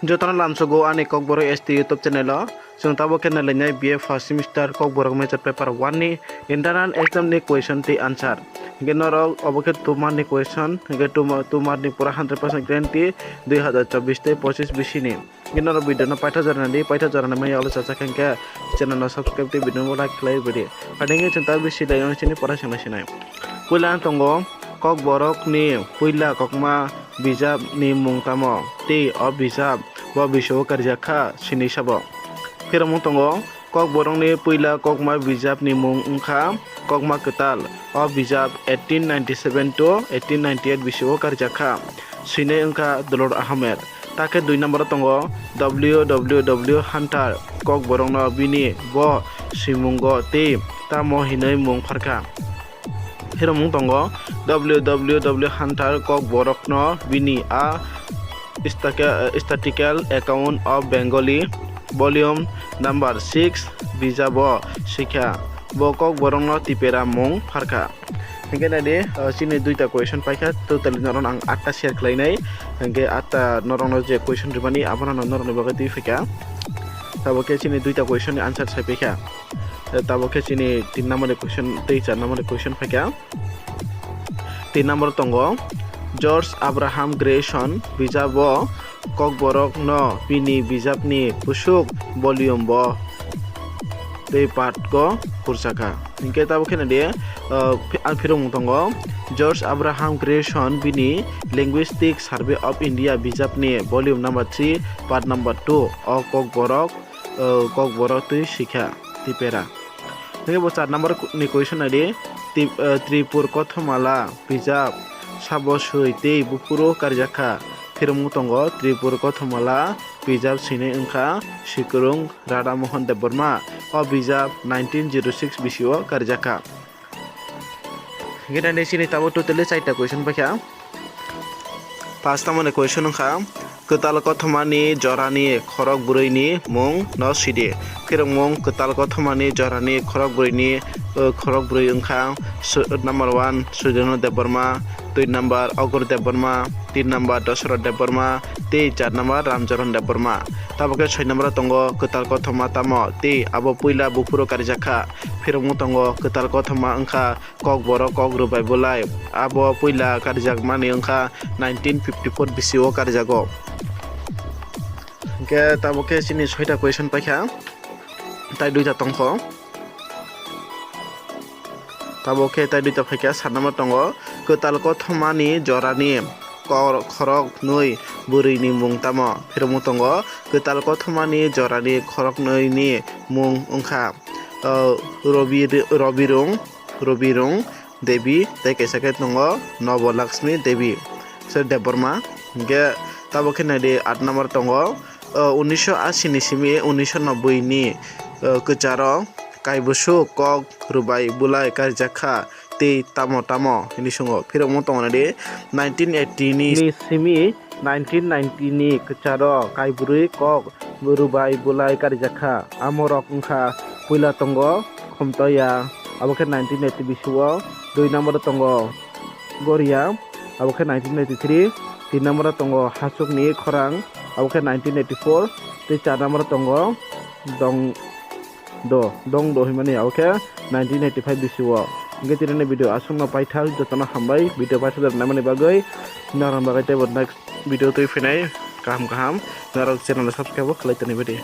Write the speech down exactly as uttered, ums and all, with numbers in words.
Jotono lamsogo ani Kokborok S T YouTube channel o. Chwng tabuk khe nalainai B A first semester Kokborok major paper one ni internal exam ni question tei answer. Hingke norok obo khe two mark ni question, hingke two ma-, two mark ni pura hundred percent guarantee dui hazar chobbish tei pochish bisi ni. Hingke norok video no paitha jora nadi, paitha jora nai maya olo chacha khe hingke channel no subscribe tei video no like khlai bidi. Phaidi hingke chwng ta bisi lai chini pora swngnai sinai. Puila ang tongo Kokborok ni puila kokma bijap ni mung tamo tei o bijap bo bisio karijak kha sinui sabo. Phiromung tongo Kokborokni puila kokma bijapni mung wngkha Kokma Kwtal. O bijap eighteen ninety-seven to eighteen ninety-eight bisio karijak kha. Swinai wngkha Dulor Ahmed. Takhe dui number o tongo W W W Hunter. Kokborokno bini bo swimungo tei tamo hinwi mung pharkha. Phiromung tongo W W W Hunter Kokborokno bini a staka-, Statistical Account of Bengali volume number six bijabo swikha. Bo Kokborokno Tipera mung pharkha. Hingke nadi, uh, chini duita question paikha, totally norok ang atta share khlainai. Hingke atta norokno je question rimani abono norokni bagwi twi phaikha. Tabuk khe chini duita question ni answer sai paikha. Eh, tabuk khe chini tin number ni question tei char number ni question phaikha. Tin number tongo George Abraham Grayson bijabo Kokborokno bini bijapni busuk volume bo tei part go khurchakha. Hingke tabuk khe nadi, uh, phi-, ang phiromung tongo George Abraham Grayson bini Linguistic Survey of India bijapni volume number three, part number two o Kokborok, uh, Kokborok twi sikha Tipera. Hingke bo char number ni question nadi, Tip-, uh, Tripur Kothomala bijap sabo swi tei buphuru karijak kha. Phiromung tongo Tripur Kothomala bijap swinai wngkha Sikrung Radha Mohan Debbarma. O bijap nineteen zero six bisio karijak kha. Hingke nai chini tabuk totally chaita question paikha. First tamo ni question wngkha, Kwtal Kothomani jorani khorok bwrwini mung no sidi. Phiromung Kwtal Kothomani jorani khorok bwrwini, uh, khorok bwrwi wngkha, su-, number one Sudhirendra Debbarma, dui number Agur Debbarma, tin number Dasarath Debbarma, tei char number Ramcharan Debbarma. Tabuk khe soi number o tongo Kwtal Kothoma tamo tei abo puila buphuru karijak kha. Phiromung tongo Kwtal Kothoma wngkha Kokborok Kok Rwbai Bwlai. Abo puila karijakmani wngkha nineteen fifty four bisio karijago. Hingke tabuk khe chini soita question paikha, tai duita tongkho. Tabuk khe tai duita phaikha, sat number tongo, Kwtal Kothomani jorani kor-, khorok nwi bwrwini mung tamo? Phiromung tongo, Kwtal Kothomani jorani khorok nwini mung wngkha, uh, Robi, Robirung, Robirung Devi, tei kaisa khe tongo Nobo Lakshmi Devi, se Debbarma. Hingke tabuk khe naidi, at number tongo, uh, unisho ashi ni simi unisho nobboi ni, uh, kwcharo Kaibusuk Kok Rwbai Bwlai karijak kha tei tamo tamo hinwi swngo. Phirokmo tongo naidi, nineteen eighty ni simi nineteen ninety ni kwcharo Kaibrwi Kok Rwbai Bwlai karijak kha. Amorok wngkha, puila tongo Khumtoya, abo khe nineteen eighty bisio, dui number o tongo Goria, abo khe nineteen eighty three, tin number o tongo Hachukni Khorang, abo khe nineteen eighty four, tei char number o tongo Dong Do, Dong Do hinmani, abo khe nineteen eighty five bisio. Hingke tini ni video aswkno paithak, jotono hambai video paithak naimani bagwi. Norokni bagwi teibo next video twi phinai kaham kaham norok channel subscribe khlai toni bidi.